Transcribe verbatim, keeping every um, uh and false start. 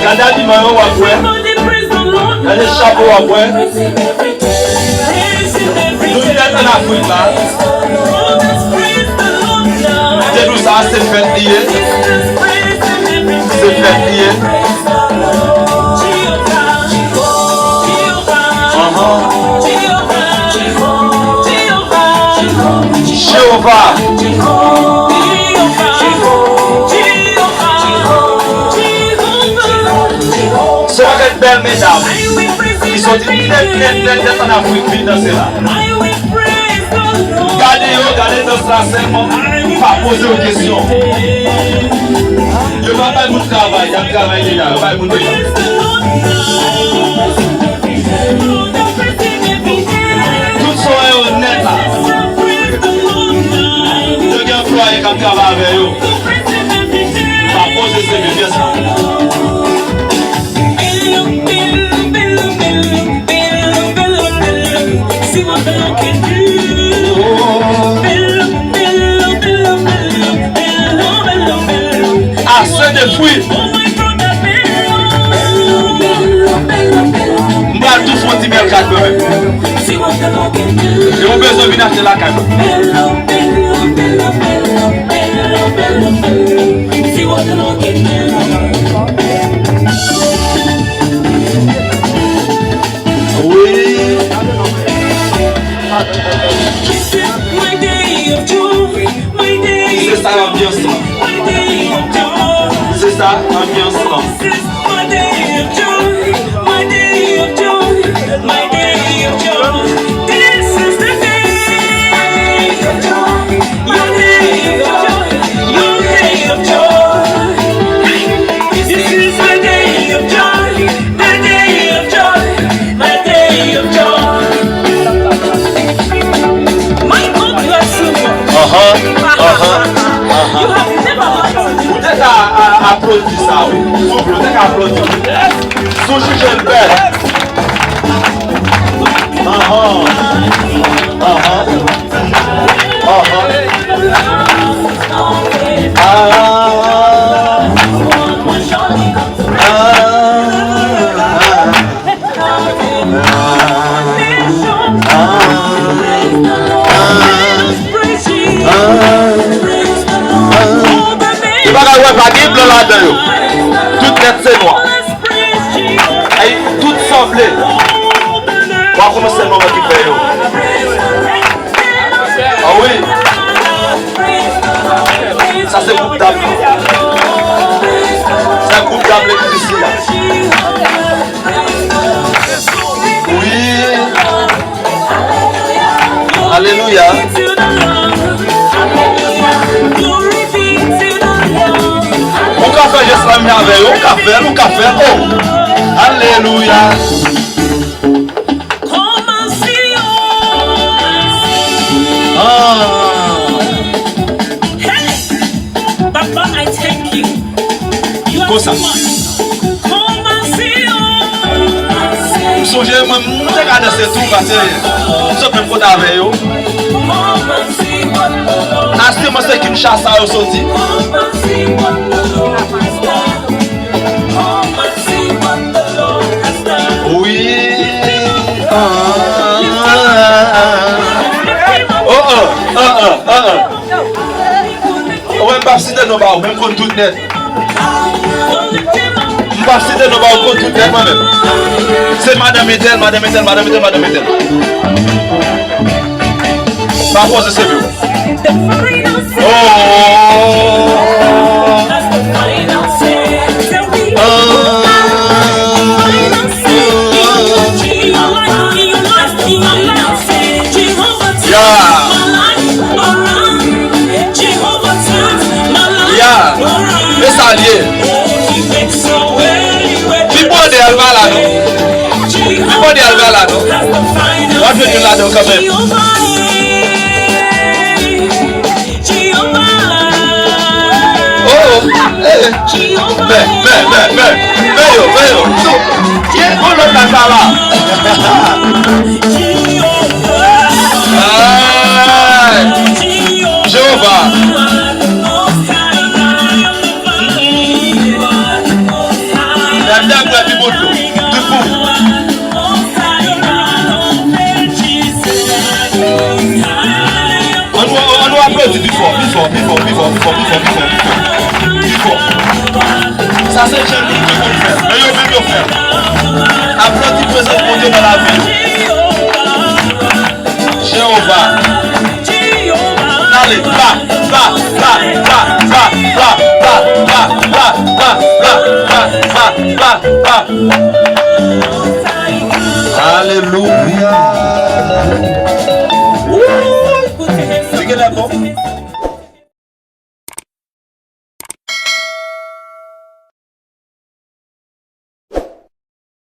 Gade abiman yo, w ap wè. Gade chapo, w ap wè. Nou nèt ann Afrik la. Li te di w sa, se fèt li ye. Se fèt li ye. Anhan. Jewova. Se yon pakèt bèl medam ki soti nèt, nèt, nèt, nèt ann Afrik vin danse la. Gade yo, gade dans la sèlman. Pa poze yo kesyon. Yo pa bay moun travay, y ap travay deja, yo bay moun deja. Tout sa yo nèt la. Yo gen anplwaye k ap travay avè yo. Pa poze se men pyès la. Ase de fwi. M pral tou fè yon ti bèl kad mwen menm. E ou bezwen vin achte lakay mwen. Wi. Se sa anbyans lan. Se sa anbyans lan. Anhan, anhan, anhan. Ou te ka a- aplodi sa, wi. Souple, ou te ka aplodi. Sou chije l bèl. Anhan. Anhan. Anhan. Ah. Ah. Li pa ka wè pa gen blan ladan yo. Tout nèt se nwa. Ay, tout sanble. W a konnen sèl manman ki fè yo. Ah wi. Sa se gwoup dam nan. Se gwoup dam legliz li a. Wi. Alelouya. Ou ka fè jès la menm avè yo, ou ka fè l, ou ka fè l. Oh. Alelouya. Ah. Hey! Papa, I thank you. Konsa. M sonje mwen, m te ka danse tou, paske m sot menm kote avè yo. Ase mwen se Kinshasa yo soti. Wi. Ah, ah, ah, ah. Oh, oh, ah, ah, ah, ah. Wè, m p ap site non ba ou, men m konn tout nèt. M p ap site non ba ou, m konn tout nèt mwen menm. Se madanm entèl, madanm entèl, madanm entèl, madanm entèl. Pa poze se vre. Oh. Ah. Yeah. Yeah. E sa l ye. Pi bò de a l pa la non. Pi bò de a l pa la non. W ap jwenn youn ladan kanmenm. Oh, oh. Eh. Men, men, men, men. Men yo, men yo. Sou. Ye, on lòt la sa la. Ay. Jewova. Mèsi, Dèm wè pi bout yo. Tout bon. Ann nou, ann nou aplodi pi fò, pi fò, pi fò, pi fò, pi fò, pi fò, pi fò, pi fò, pi fò. Sa se jan nou te konn fè. Men yo menm yo fè. Aplodi prezans Bondye nan lavi nou. Jewova. Ale, ba, ba, ba. Alelouya.